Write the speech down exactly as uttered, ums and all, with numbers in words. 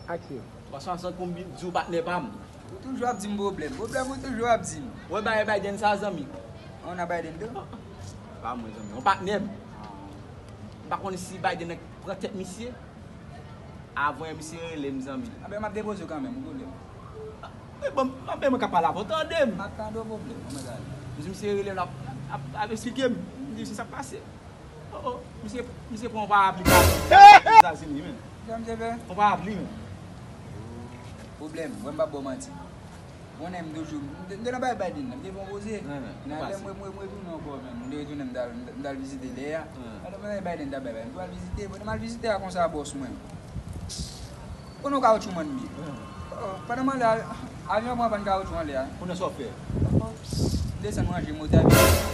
Aksyon. Twa swasant pou m di w patnè pa m. Ou toujou ap di m pwoblèm. Pwoblèm ou toujou ap di m. Wè bagay Biden sa, zanmi. Ou nan Biden tou? Pa mwen, zanmi. Yon patnè m. M pa konn si Biden nan pran tèt misye. Avan misye rele m, zanmi. Anben, m ap depoze w kanmenm, ou pwoblèm. E bon, anben mwen ka pale avè w, tande m. M ap tande w, pwoblèm. Kòman sa ye? Misye rele m, l ap, ap, ap eksplike m. M di, se sa k pase. Oh, oh, misye, misye pran yon parapli pa Etazini, men. Sa misye fè? Yon parapli, men. Pwoblèm, wè m p ap ba w manti. Konnen m toujou, m te, m te nan bay Biden, m te fè yon poze. Nan lè mwen, mwen, mwen retounen ankò, men. M te retounen, m t al, m t al vizite lè a. Alò, mwen bay Biden, t ap bay Biden. M t al vizite, mwen, m al vizite a konsa, bòs mwen. Konnen yon kawotchou mòn m ye. Oh, pandan m anlè a, avyon an pran pàn kawotchou anlè a. Konnen sa w fè? Oh, m desann ranje motè a.